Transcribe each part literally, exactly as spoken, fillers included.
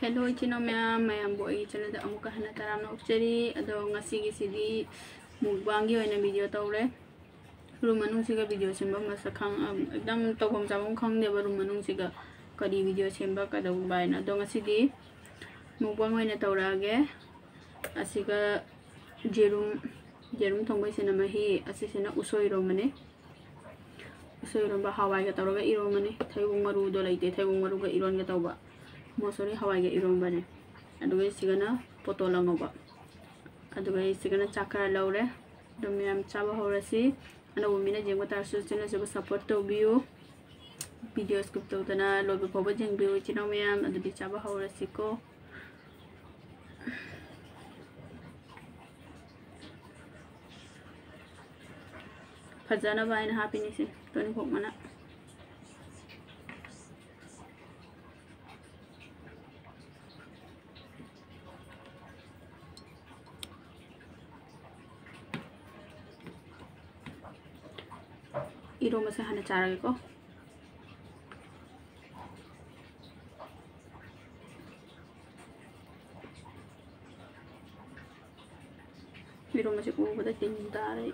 Hello ꯏꯆꯤꯟ ꯏꯅꯥꯎ ꯃꯌꯥꯝ, ꯃꯌꯥꯝꯕꯨ ꯑꯩꯒꯤ channelꯗ ꯑꯃꯨꯛꯀ ꯍꯟꯅ ꯇꯔꯥꯝꯅ ꯑꯣꯛꯆꯔꯤ꯫ ꯑꯗꯣ ꯉꯁꯤꯒꯤꯁꯤꯗꯤ mukbangꯒꯤ ꯑꯣꯏꯅ video ꯇꯧꯔꯦ꯫ Room ꯃꯅꯨꯡꯁꯤꯒ video ꯁꯦꯝꯕ ꯃꯁꯛ ꯈꯪ-, ꯑꯝ, ꯑꯦꯛꯗꯝ ꯇꯧꯐꯝ ꯆꯥꯐꯝ ꯈꯪꯗꯦꯕ room ꯃꯅꯨꯡꯁꯤꯒ ꯀꯔꯤ video ꯁꯦꯝꯕ ꯀꯩꯗꯧꯕ ꯍꯥꯏꯅ꯫ ꯑꯗꯣ ꯉꯁꯤꯗꯤ mukbang ꯑꯣꯏꯅ ꯇꯧꯔꯛꯑꯒꯦ꯫ ꯑꯁꯤꯒ ꯌꯦꯔꯨꯝ, ꯌꯦꯔꯨꯝ ꯊꯣꯡꯕꯩꯁꯤꯅ ꯃꯍꯤ, ꯑꯁꯤꯁꯤꯅ ꯎꯁꯣꯏ ꯏꯔꯣꯝꯕꯅꯤ꯫ ꯎꯁꯣꯏ ꯏꯔꯣꯝꯕ ꯍꯋꯥꯏꯒ ꯇꯧꯔꯒ ꯏꯔꯣꯝꯕꯅꯤ꯫ ꯊꯩꯕꯣꯡ ꯃꯔꯨꯗꯣ ꯂꯩꯇꯦ, ꯊꯩꯕꯣꯡ ꯃꯔꯨꯒ ꯏꯔꯣꯟꯒꯦ ꯇꯧꯕ꯫ ꯃꯣꯁꯣꯔꯤ ꯍꯋꯥꯏꯒ ꯏꯔꯣꯝꯕꯅꯦ꯫ ꯑꯗꯨꯒ ꯁꯤꯒꯅ ꯄꯣꯇꯣꯜ ꯑꯉꯧꯕ꯫ ꯑꯗꯨꯒ ꯁꯤꯒꯅ ꯆꯥꯛ ꯈꯔ ꯂꯧꯔꯦ꯫ ꯑꯗꯨꯝ ꯃꯌꯥꯝ ꯆꯥꯕ ꯍꯧꯔꯁꯤ꯫ ꯑꯅꯧꯕ ꯃꯤꯅ ꯌꯦꯡꯕ ꯇꯥꯔꯁꯨ channelꯁꯤꯕꯨ support ꯇꯧꯕꯤꯌꯨ꯫ Video skip ꯇꯧꯗꯅ ꯂꯣꯏꯕ ꯐꯥꯎꯕ ꯌꯦꯡꯕꯤꯌꯨ ꯏꯆꯤꯟ ꯏꯅꯥꯎ ꯃꯌꯥꯝ꯫ ꯑꯗꯨꯗꯤ ꯆꯥꯕ ꯍꯧꯔꯁꯤꯀꯣ꯫ ꯐꯖꯅꯕ ꯍꯥꯏꯅ ꯍꯥꯞꯄꯤꯅꯤꯁꯦ ꯇꯣꯅꯤꯡꯈꯣꯛ ꯃꯅꯥ꯫ ꯏꯔꯣꯝꯕꯁꯦ ꯍꯥꯟꯅ ꯆꯥꯔꯒꯦꯀꯣ꯫ ꯏꯔꯣꯝꯕꯁꯦ ꯎꯕꯗ ꯇꯤꯟ ꯇꯥꯔꯦ꯫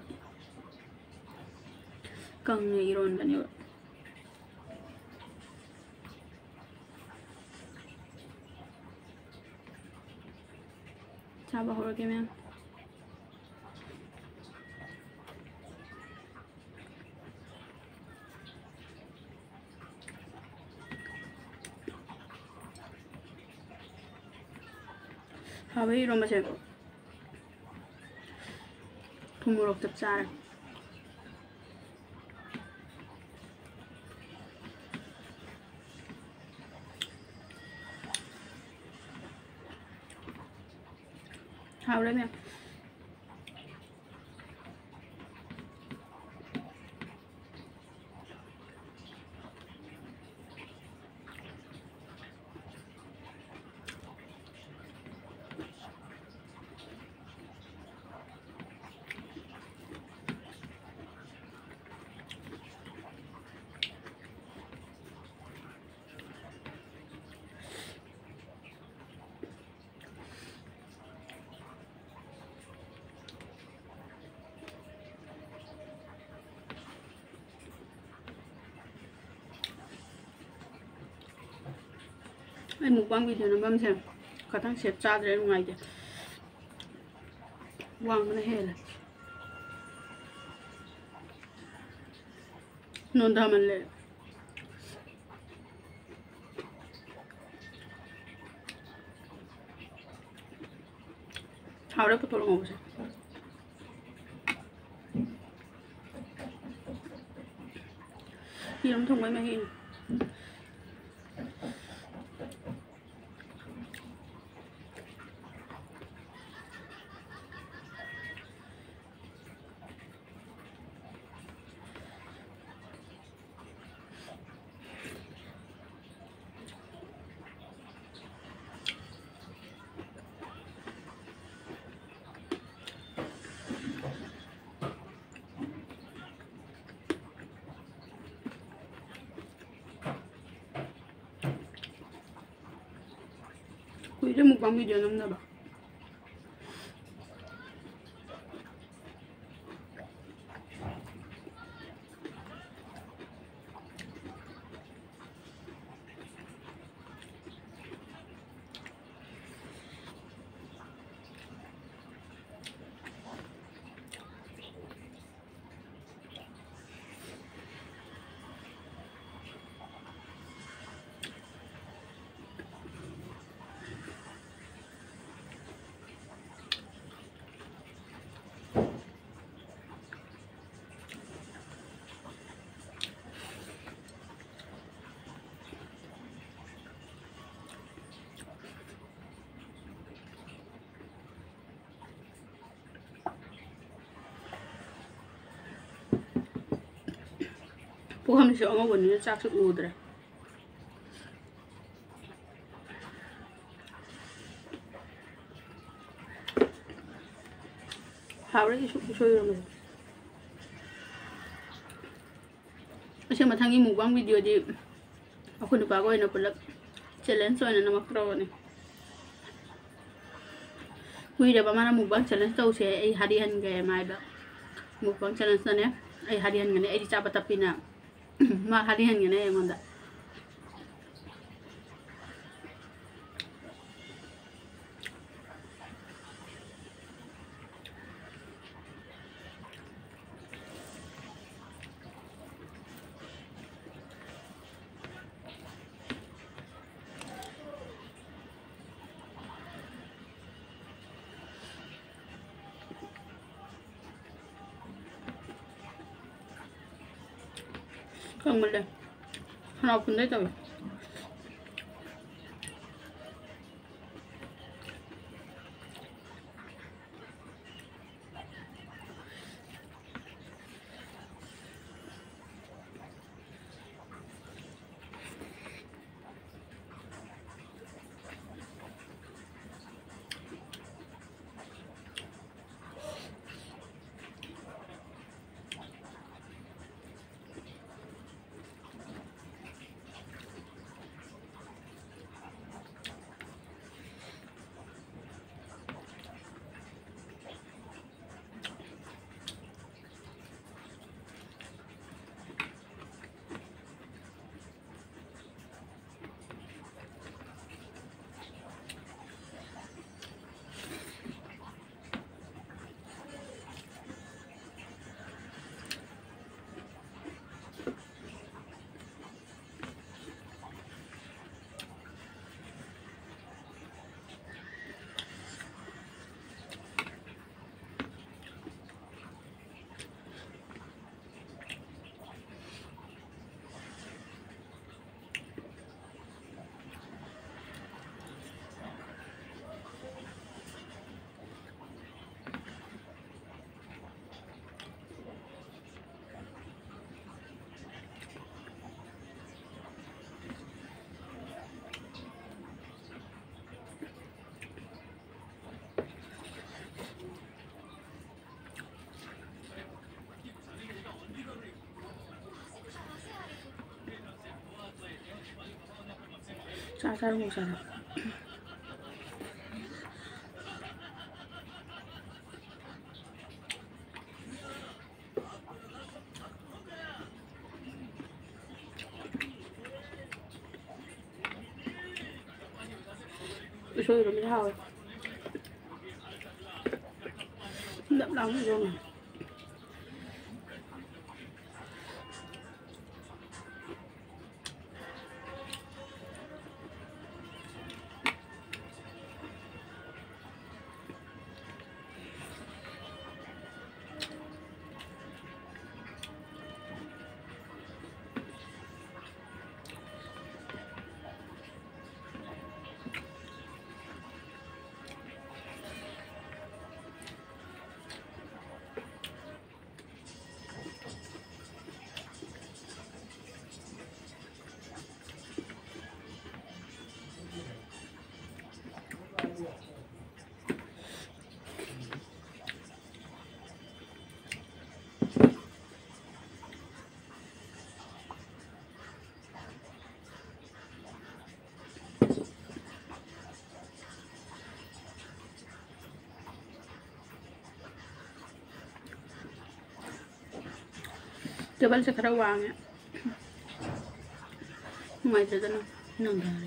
ꯀꯪꯅ ꯏꯔꯣꯟꯕꯅꯦꯕ꯫ ꯆꯥꯕ ꯍꯧꯔꯒꯦ ꯃꯌꯥꯝ꯫ ꯍꯥꯎꯋꯦ ꯏꯔꯣꯝꯕꯁꯦ꯫ ꯊꯨꯝ ꯃꯣꯔꯣꯛ ꯆꯞ ꯆꯥꯔꯦ꯫ ꯍꯥꯎꯔꯦ ꯃꯌꯥꯝ꯫ ꯑꯩ ꯃꯨꯛꯕꯥꯡ ꯚꯤꯗꯤꯑꯣ ꯅꯝꯐꯝꯁꯦ ꯈꯇꯪ ꯁꯦꯞ ꯆꯥꯗ꯭ꯔꯦ, ꯅꯨꯡꯉꯥꯏꯇꯦ꯫ ꯋꯥꯡꯕꯅ ꯍꯦꯜꯂꯦ꯫ ꯅꯣꯟꯊꯃꯜꯂꯦ꯫ ꯍꯥꯎꯔꯦ ꯄꯣꯇꯣꯜ ꯉꯧꯕꯁꯦ꯫ ꯌꯦꯔꯨꯝ ꯊꯣꯡꯕꯩ ꯃꯍꯤꯅꯤ꯫ ꯀꯨꯏꯔꯦ ꯃꯨꯛꯕꯥꯡ ꯚꯤꯗꯤꯑꯣ ꯅꯝꯗꯕ꯫ ꯄꯨꯈꯝꯁꯤꯁꯨ ꯑꯉꯧꯕꯅꯤꯅ ꯆꯥꯛꯁꯨ ꯎꯗ꯭ꯔꯦ꯫ ꯍꯥꯎꯔꯦ ꯏꯁꯨ-, ꯏꯁꯣꯏ ꯏꯔꯣꯝꯕꯁꯦ꯫ ꯑꯁꯤ ꯃꯊꯪꯒꯤ ꯃꯨꯛꯕꯥꯡ ꯚꯤꯗꯤꯑꯣꯗꯤ ꯑꯩꯈꯣꯏ ꯅꯨꯄꯥꯒ ꯑꯣꯏꯅ ꯄꯨꯂꯞ ꯆꯦꯂꯦꯟꯖ ꯑꯣꯏꯅ ꯅꯝꯃꯛꯇ꯭ꯔꯕꯅꯤ꯫ ꯀꯨꯏꯔꯕ ꯃꯥꯅ ꯃꯨꯛꯕꯥꯡ ꯆꯦꯂꯦꯟꯖ ꯇꯧꯁꯦ, ꯑꯩ ꯍꯥꯔꯤ ꯍꯟꯒꯦ ꯃꯥꯏꯕ꯫ ꯃꯨꯛꯕꯥꯡ ꯆꯦꯂꯦꯟꯖꯇꯅꯦ ꯑꯩ ꯍꯥꯔꯤ ꯍꯟꯒꯅꯤ, ꯑꯩꯗꯤ ꯆꯥꯕ ꯇꯞꯄꯤꯅ꯫ ꯃꯥ ꯍꯥꯔꯤ ꯍꯟꯒꯅꯤ ꯑꯩꯉꯣꯟꯗ꯫ ꯀꯪꯃꯜꯂꯦ꯫ ꯈꯅꯥꯎ ꯐꯨꯟꯗꯩ ꯇꯧꯋꯦ꯫ ꯆꯥ ꯆꯥꯔꯨ ꯆꯥꯔꯣ꯫ ꯎꯁꯣꯏ ꯏꯔꯣꯝꯕꯁꯦ ꯍꯥꯎꯋꯦ꯫ ꯅꯞ ꯂꯥꯎꯅ ꯏꯔꯣꯝꯃꯦ꯫ ꯇꯦꯕꯜꯁꯦ ꯈꯔ ꯋꯥꯡꯉꯦ, ꯅꯨꯡꯉꯥꯏꯇꯗꯅ ꯅꯨꯡꯗꯥꯡ꯫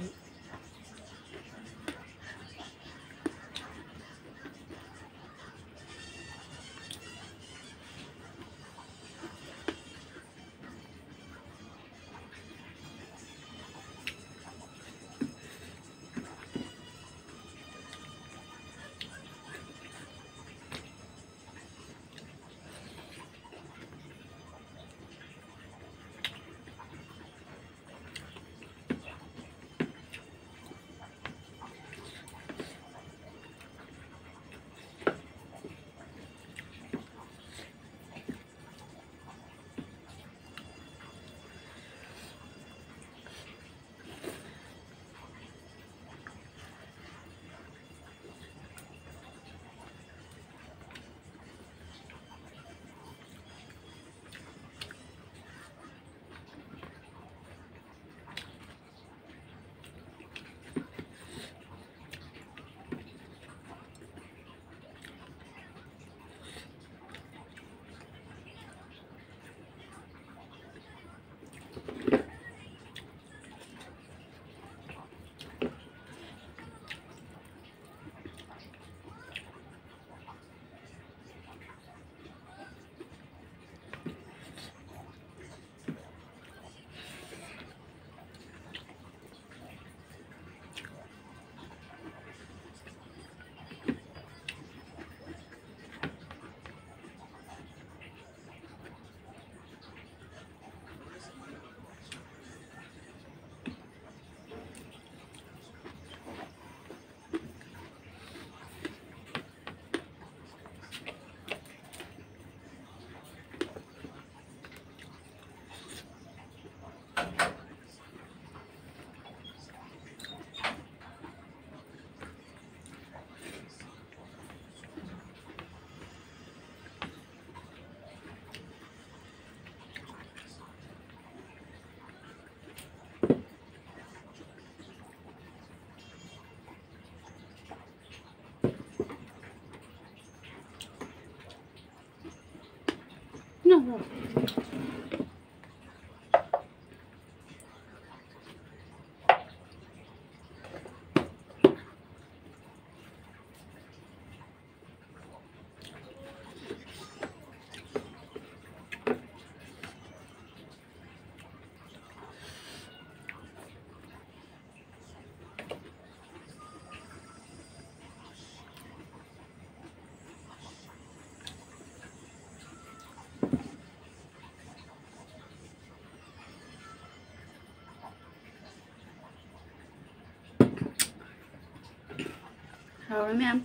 ꯍꯥꯎꯔꯦ ꯃꯌꯥꯝ,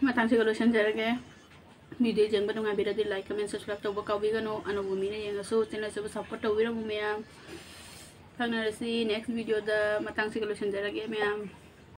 ꯃꯇꯥꯡꯁꯤꯒ ꯂꯣꯏꯁꯤꯟꯖꯔꯒꯦ꯫ Video ꯌꯦꯡꯕ ꯅꯨꯡꯉꯥꯏꯕꯤꯔꯗꯤ like, comment, subscribe ꯇꯧꯕ ꯀꯥꯎꯕꯤꯒꯅꯨ꯫ ꯑꯅꯧꯕ ꯃꯤꯅ ꯌꯦꯡꯉꯁꯨ channelꯁꯤꯕꯨ support ꯇꯧꯕꯤꯔꯝꯃꯨ ꯃꯌꯥꯝ꯫ ꯈꯪꯅꯔꯁꯤ next videoꯗ꯫ ꯃꯇꯥꯡꯁꯤꯒ ꯂꯣꯏꯁꯤꯟꯖꯔꯒꯦ ꯃꯌꯥꯝ꯫